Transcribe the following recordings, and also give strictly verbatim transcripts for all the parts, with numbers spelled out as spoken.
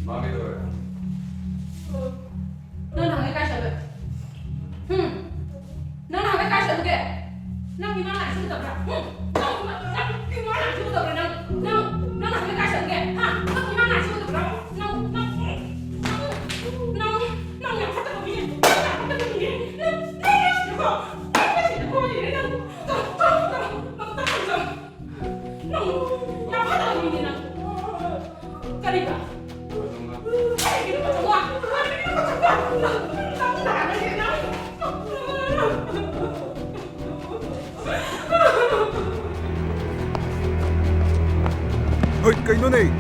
ꯅꯪ ꯅꯍꯥꯟꯒꯩ ꯀꯥꯏ ꯆꯠꯂꯨꯏ? ꯍꯨꯝ? ꯅꯪ ꯅꯍꯥꯟꯒꯩ ꯀꯥꯏ ꯆꯠꯂꯨꯒꯦ? ꯅꯪ ꯃꯤꯃꯥꯡ ꯂꯥꯛꯏꯁꯤ ꯎꯗꯕ꯭ꯔꯥ? ꯍꯨꯝ? ꯅꯪ, ꯅꯪ ꯃꯤꯃꯥꯡ ꯂꯥꯛꯏꯁꯤ ꯎꯗꯕ꯭ꯔꯥ ꯅꯪ? ꯅꯪ, ꯅꯪ ꯅꯍꯥꯟꯒꯩ ꯀꯥꯏ ꯆꯠꯂꯨꯒꯦ? ꯍꯥ? ꯅꯪ ꯃꯤꯃꯥꯡ ꯂꯥꯛꯏꯁꯤ ꯎꯗꯕ꯭ꯔꯥ? ꯅꯪ, ꯅꯪ, ꯅꯪ, ꯅꯪ, ꯅꯪ ꯌꯥꯝ ꯐꯠꯇꯕ ꯃꯤꯅꯦ. ꯅꯪ ꯌꯥꯝ ꯐꯠꯇꯕ ꯃꯤꯅꯦ. ꯅꯪ, ꯅꯪ, ꯅꯪ, ꯅꯪ, ꯅꯪ, ꯅꯪ, ꯅꯪ, ꯅꯪ, ꯅꯪ, ꯅꯪ, ꯅꯪ ꯌꯥꯝ ꯐꯠꯇꯕ ꯃꯤꯅꯦ ꯅꯪ. ꯀꯔꯤꯕ? ꯀꯔꯤꯒꯤꯅꯣ ꯃꯇꯝ ꯋꯥ? ꯀꯔꯤꯒꯤꯅꯣ ꯃꯇꯝ ꯋꯥ? ꯅꯪ, ꯅꯪ ꯅꯥꯔꯒ ꯅꯪ. ꯍꯣꯏ, ꯀꯩꯅꯣꯅꯦ?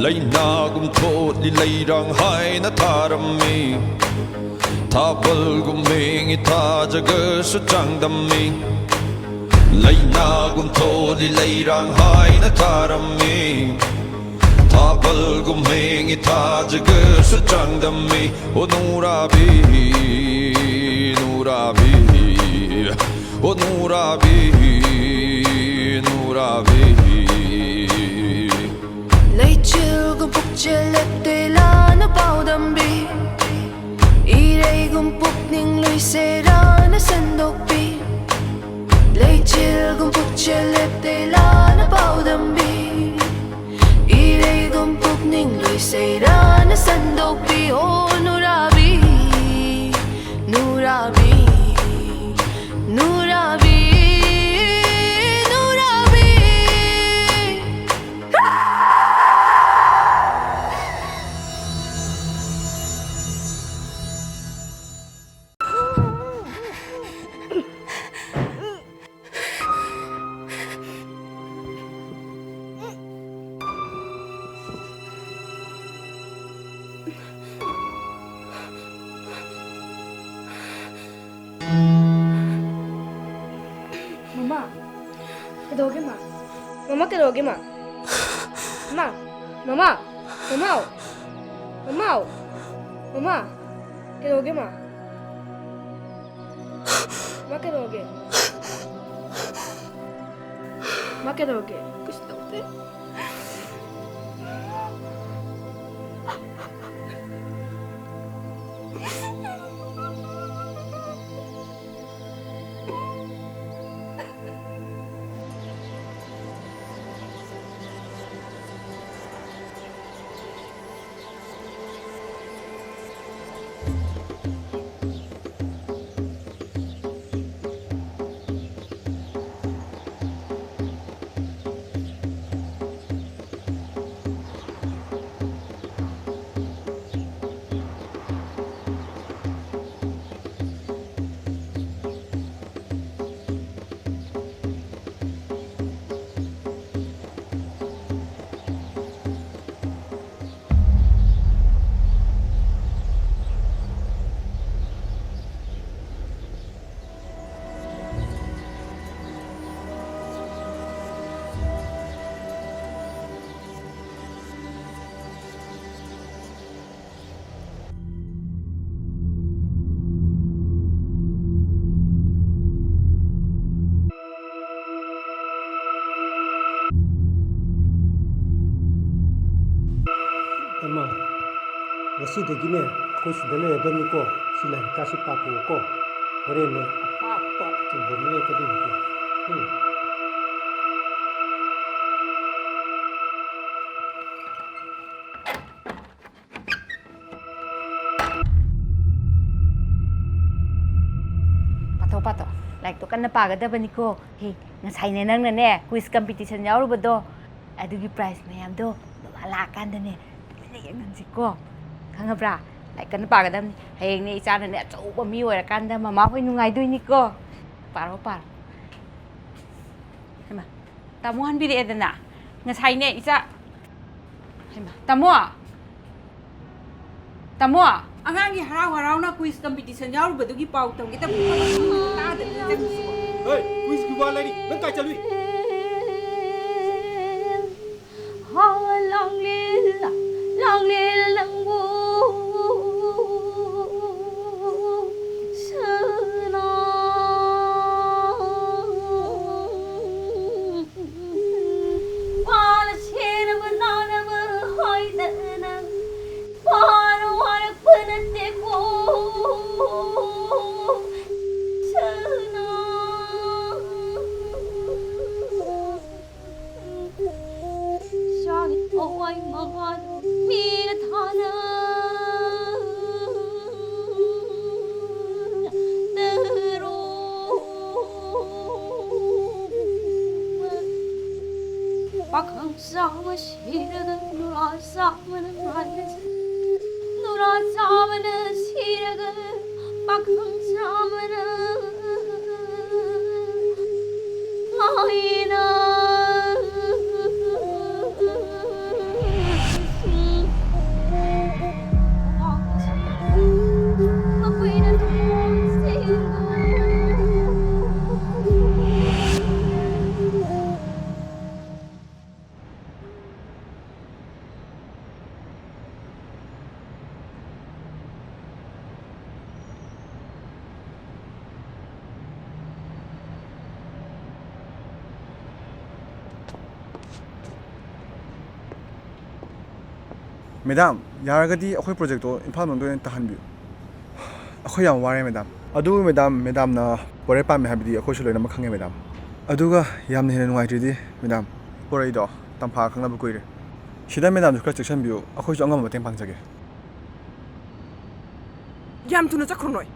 ꯂꯩꯅꯥꯒꯨꯝ ꯊꯣꯠꯂꯤ ꯂꯩꯔꯥꯡ ꯍꯥꯏꯅ ꯊꯥꯔꯝꯃꯤ. ꯊꯥꯕꯜꯒꯨꯝ ꯃꯦꯡꯉꯤ ꯊꯥꯖꯒꯁꯨ ꯆꯥꯡꯗꯝꯃꯤ. ꯂꯩꯅꯥꯒꯨꯝ ꯊꯣꯠꯂꯤ ꯂꯩꯔꯥꯡ ꯍꯥꯏꯅ ꯊꯥꯔꯝꯃꯤ. ꯊꯥꯕꯜꯒꯨꯝ ꯃꯦꯡꯉꯤ ꯊꯥꯖꯒꯁꯨ ꯆꯥꯡꯗꯝꯃꯤ. ꯑꯣ ꯅꯨꯔꯥꯕꯤ, ꯅꯨꯔꯥꯕꯤ, ꯑꯣ ꯅꯨꯔꯥꯕꯤ, ꯅꯨꯔꯥꯕꯤ. ꯂꯩꯆꯤꯜꯒꯨꯝ ꯄꯨꯛꯆꯦꯜ ꯂꯦꯞꯇꯦ ꯂꯥꯟꯅ ꯄꯥꯎꯗꯝꯕꯤ. ꯏꯔꯩꯒꯨꯝ ꯄꯨꯛꯅꯤꯡ ꯂꯣꯏꯁꯦꯔꯥꯅ ꯁꯟꯗꯣꯛꯄꯤ. ꯂꯩꯆꯤꯜꯒꯨꯝ ꯄꯨꯛꯆꯦꯜ ꯂꯦꯞꯇꯦ ꯂꯥꯟꯅ ꯄꯥꯎꯗꯝꯕꯤ. Nurabi, Nurabi, Nurabi. ꯃꯃꯥ, ꯀꯩꯗꯧꯒꯦ, ꯃꯥ? ꯃꯃꯥ, ꯀꯩꯗꯧꯒꯦ, ꯃꯥ? ꯃꯥ, ꯃꯃꯥ, ꯃꯃꯥꯎ, ꯃꯃꯥꯎ, ꯃꯃꯥ, ꯀꯩꯗꯧꯒꯦ, ꯃꯥ? ꯃꯥ, ꯀꯩꯗꯧꯒꯦ? ꯃꯥ, ꯀꯩꯗꯧꯒꯦ? ꯀꯩꯁꯨ ꯇꯧꯗꯦ꯫ ꯑꯃ, ꯉꯁꯤꯗꯒꯤꯅꯦ ꯑꯩꯈꯣꯏ ꯁꯤꯗ ꯂꯩꯔꯗꯕꯅꯤꯀꯣ꯫ ꯁꯤ ꯂꯥꯏꯔꯤꯛꯀꯥꯁꯤ ꯄꯥꯊꯣꯛꯑꯣꯀꯣ꯫ ꯍꯣꯔꯦꯟꯅꯦ ꯑꯄꯥꯛꯄ ꯆꯤꯡꯕ ꯑꯃ ꯂꯩꯔꯛꯀꯗꯣꯏꯅꯤꯀꯣ꯫ ꯎꯝ꯫ ꯄꯥꯊꯣꯛ, ꯄꯥꯊꯣꯛ꯫ ꯂꯥꯏꯔꯤꯛꯇꯣ ꯀꯟꯅ ꯄꯥꯒꯗꯕꯅꯤꯀꯣ꯫ ꯍꯦ, ꯉꯁꯥꯏꯅꯦ ꯅꯪꯅꯅꯦ quiz competition ꯌꯥꯎꯔꯨꯕꯗꯣ, ꯑꯗꯨꯒꯤ prize ꯃꯌꯥꯝꯗꯣ ꯕꯕꯥ ꯂꯥꯛꯑꯀꯥꯟꯗꯅꯦ ꯇꯨꯃꯤꯟꯅ ꯌꯦꯡꯍꯟꯁꯤꯀꯣ꯫ ꯈꯪꯉꯕ꯭ꯔꯥ? ꯂꯥꯏꯔꯤꯛ ꯀꯟꯅ ꯄꯥꯒꯗꯕꯅꯤ꯫ ꯍꯌꯦꯡꯅꯦ ꯏꯆꯥꯅꯅꯦ ꯑꯆꯧꯕ ꯃꯤ ꯑꯣꯏꯔꯀꯥꯟꯗ ꯃꯃꯥ ꯍꯣꯏ ꯅꯨꯡꯉꯥꯏꯗꯣꯏꯅꯤꯀꯣ꯫ ꯄꯥꯔꯣ, ꯄꯥꯔꯣ꯫ ꯍꯩꯃꯥ, ꯇꯥꯃꯣ ꯍꯟꯕꯤꯔꯛꯑꯦꯗꯅ꯫ ꯉꯁꯥꯏꯅꯦ ꯏꯆꯥ, ꯍꯩꯃꯥ, ꯇꯥꯃꯣ! ꯇꯥꯃꯣ! ꯑꯉꯥꯡꯒꯤ ꯍꯔꯥꯎ ꯍꯔꯥꯎꯅ quiz competition ꯌꯥꯎꯔꯨꯕꯗꯨꯒꯤ ꯄꯥꯎ ꯇꯝꯒꯦ ꯇꯧꯕ꯫ ꯇꯥꯗꯕꯤꯗ ꯆꯪꯉꯤꯁꯤꯕꯣ꯫ ꯍꯦ, quizꯀꯤ ꯋꯥ ꯂꯩꯔꯤ꯫ ꯅꯪ ꯀꯥꯏ ꯆꯠꯂꯨꯏ? ꯍꯥ, ꯂꯥꯡꯂꯦꯜ, ꯂꯥꯡꯂꯦꯜ ꯅꯪꯕꯨ ꯁꯅꯥ꯫ ꯄꯥꯜ ꯁꯦꯔꯕ ꯅꯥꯅꯕ ꯍꯥꯏꯗꯅ ꯄꯥꯜ ꯋꯥꯔꯛꯄ ꯅꯠꯇꯦꯀꯣ, ꯁꯅꯥ꯫ ꯏꯆꯥꯒꯤ ꯊꯋꯥꯏ ꯃꯉꯥꯗꯨ ꯃꯤꯅ ꯊꯥꯅ ꯇꯔꯣ꯫ ꯄꯥꯈꯪ ꯆꯥꯝꯃ ꯁꯤꯔꯒ ꯅꯨꯔꯥ ꯆꯥꯝꯃꯅ ꯉꯥꯏꯔꯤꯁꯦ꯫ ꯅꯨꯔꯥ ꯆꯥꯝꯃꯅ ꯁꯤꯔꯒ ꯄꯥꯈꯪ ꯆꯥꯝꯃꯅ ꯉꯥꯏꯅ꯫ ꯃꯈꯣꯏꯅ ꯊꯃꯣꯏ ꯁꯦꯡꯅ꯫ Madam, ꯌꯥꯔꯒꯗꯤ ꯑꯩꯈꯣꯏ projectꯇꯣ ꯏꯝꯐꯥꯜ ꯃꯅꯨꯡꯗ ꯑꯣꯏꯅ ꯇꯥꯍꯟꯕꯤꯌꯨ꯫ ꯑꯩꯈꯣꯏ ꯌꯥꯝ ꯋꯥꯔꯦ, madam꯫ ꯑꯗꯨꯕꯨ, madam, madamꯅ ꯄꯣꯔꯩ ꯄꯥꯝꯃꯦ ꯍꯥꯏꯕꯗꯤ ꯑꯩꯈꯣꯏꯁꯨ ꯂꯣꯏꯅꯃꯛ ꯈꯪꯉꯦ, madam꯫ ꯑꯗꯨꯒ ꯌꯥꯝꯅ ꯍꯦꯟꯅ ꯅꯨꯡꯉꯥꯏꯇ꯭ꯔꯤꯗꯤ, madam, ꯄꯣꯔꯩꯗꯣ ꯇꯝꯐꯥ ꯈꯪꯅꯕ ꯀꯨꯏꯔꯦ꯫ ꯁꯤꯗ madamꯁꯨ ꯈꯔ ꯆꯦꯛꯁꯤꯟꯕꯤꯌꯨ, ꯑꯩꯈꯣꯏꯁꯨ ꯑꯉꯝꯕ ꯃꯇꯦꯡ ꯄꯥꯡꯖꯒꯦ꯫ ꯌꯥꯝ ꯊꯨꯅ ꯆꯠꯈ꯭ꯔꯣ ꯅꯣꯏ꯫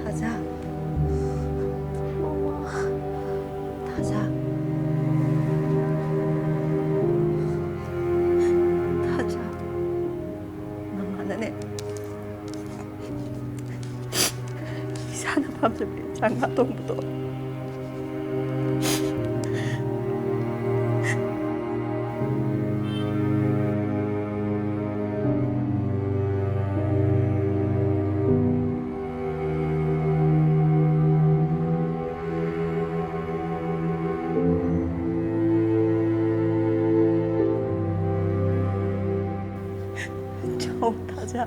ꯊꯥꯖ꯫ ꯊꯥꯖ꯫ ꯊꯥꯖ꯫ ꯃꯃꯥꯅꯅꯦ, ꯏꯁꯥꯅ ꯄꯥꯝꯖꯕ ꯏꯟꯁꯥꯡ ꯉꯥ ꯊꯣꯡꯕꯗꯣ꯫ ꯆꯥꯎ ꯊꯥꯖ꯫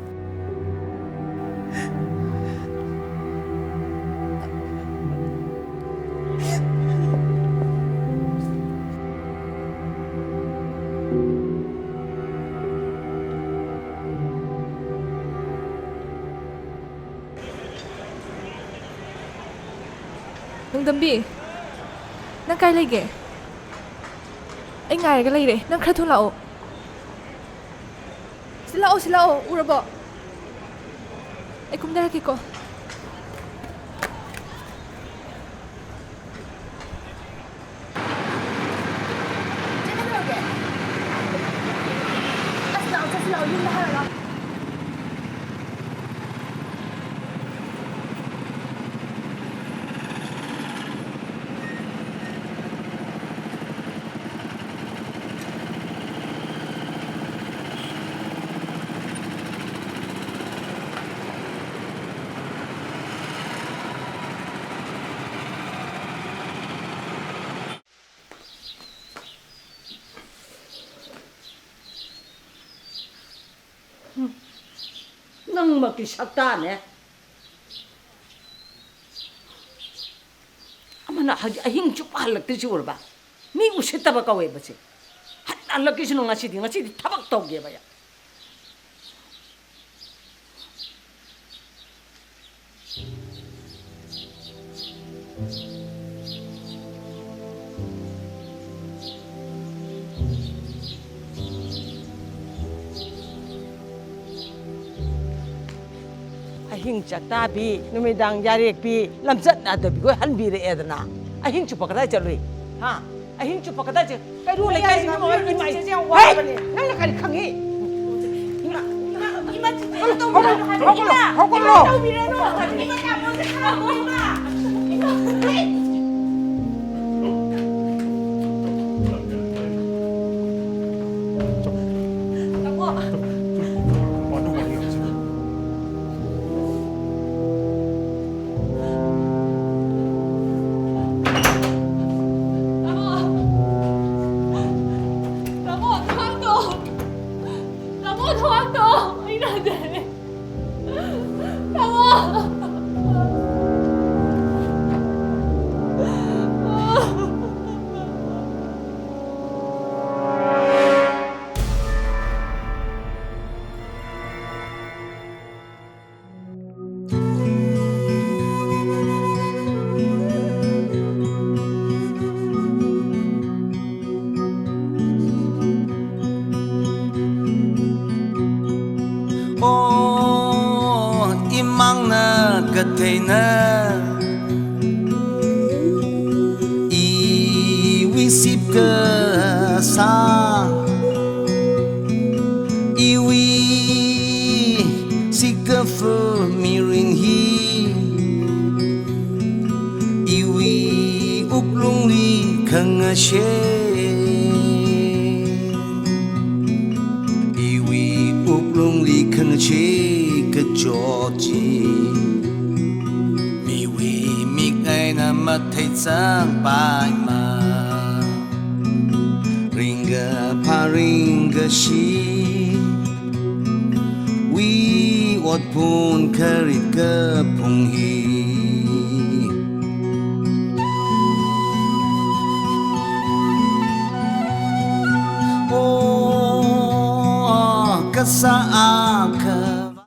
ꯅꯣꯡꯗꯝꯕꯤ, ꯅꯪ ꯀꯥꯏ ꯂꯩꯒꯦ? ꯑꯩ ꯉꯥꯏꯔꯒ ꯂꯩꯔꯦ, ꯅꯪ ꯈꯔ ꯊꯨꯅ ꯂꯥꯛꯑꯣ꯫ ꯁꯤ ꯂꯥꯛꯑꯣ, ꯁꯤ ꯂꯥꯛꯑꯣ, ꯎꯔꯕꯣ? ꯑꯩ ꯀꯨꯝꯗꯔꯛꯀꯦꯀꯣ꯫ ꯆꯦ, ꯀꯩꯗꯧꯔꯒꯦ? ꯑꯁ, ꯂꯥꯛꯑꯣ, ꯆꯠꯁꯤ ꯂꯥꯛꯑꯣ, ꯌꯨꯝꯗ ꯍꯥꯏꯔꯣ ꯂꯥꯛꯑꯣ꯫ ꯅꯪꯃꯛꯀꯤ ꯁꯛꯇꯥꯅꯦ꯫ ꯑꯃꯅ ꯍꯧꯖꯤꯛ ꯑꯍꯤꯡ ꯆꯨꯞꯄ ꯍꯜꯂꯛꯇ꯭ꯔꯤꯁꯤ ꯎꯔꯕ? ꯃꯤ ꯎꯁꯤꯠꯇꯕ ꯀꯧꯋꯦꯕ ꯁꯤ꯫ ꯍꯟ-, ꯍꯜꯂꯛꯈꯤꯁꯅꯨ ꯉꯁꯤꯗꯤ, ꯉꯁꯤꯗꯤ ꯊꯕꯛ ꯇꯧꯒꯦꯕ ꯑꯩ꯫ ꯑꯍꯤꯡ ꯆꯥꯛꯇꯥꯕꯤ, ꯅꯨꯃꯤꯗꯥꯡ ꯌꯥꯔꯦꯛꯄꯤ, ꯂꯝꯆꯠ ꯅꯥꯏꯗꯕꯤꯈꯣꯏ ꯍꯟꯕꯤꯔꯛꯑꯦꯗꯅ꯫ ꯑꯍꯤꯡ ꯆꯨꯞꯄ ꯀꯗꯥꯏ ꯆꯠꯂꯨꯏ? ꯍꯥ? ꯑꯍꯤꯡ ꯆꯨꯞꯄ ꯀꯗꯥꯏ ꯆꯠ-, ꯀꯩꯅꯣ ꯂꯩꯀꯥꯏꯁꯤꯡ ꯏꯃꯥ, ꯏꯃꯥ, ꯏꯃꯥ, ꯏꯃꯥ, ꯍꯦ! ꯏꯃꯥ, ꯏꯃꯥ, ꯅꯪꯅ ꯀꯔꯤ ꯈꯪꯉꯤ? ꯏꯃꯥ, ꯏꯃꯥ, ꯏꯃꯥ, ꯆꯤꯆꯦ ꯇꯧꯕꯤꯔꯅꯨ ꯍꯥꯏꯕ, ꯍꯧꯒꯠꯂꯣ, ꯏꯃꯥ! ꯍꯧꯒꯠꯂꯣ! ꯏꯃꯥ ꯇꯧꯕꯤꯔꯅꯨ! ꯏꯃꯥ, ꯇꯥꯃꯣꯁꯦ ꯈꯥꯝꯃꯣ, ꯏꯃꯥ! ꯏꯃꯥ! ꯍꯦ! ꯇꯥꯃꯣ! ꯇꯥꯃꯣ! ꯇꯥꯃꯣ, ꯊꯣꯡ ꯍꯥꯡꯗꯣꯛꯑꯣ! ꯇꯥꯃꯣ, ꯊꯣꯡ ꯍꯥꯡꯗꯣꯛꯑꯣ! ꯑꯩ ꯅꯥꯖꯔꯦ! ꯇꯥꯃꯣ! ꯑꯣ, ꯏꯃꯥꯡꯅ ꯀꯊꯩꯅ ꯏꯋꯤ ꯁꯤꯞꯀ ꯁꯥ, ꯏꯋꯤ ꯁꯤꯀꯐ ꯃꯤꯔꯤꯡ ꯍꯤ, ꯏꯋꯤ ꯎꯛꯂꯨꯡꯂꯤ ꯈꯪꯉꯁꯦ꯫ ꯏꯋꯤ ꯎꯛꯂꯨꯡꯂꯤ ꯈꯪꯉꯁꯦ ꯀꯆꯣꯆꯤ꯫ ꯃꯤꯋꯤ ꯃꯤꯛ ꯑꯩꯅ ꯃꯊꯩ ꯆꯪ ꯄꯥꯏꯃ꯫ ꯔꯤꯡꯒ ꯐꯥ ꯔꯤꯡꯒ ꯁꯤ꯫ We phun kharit ka phung hi. O, ka sa a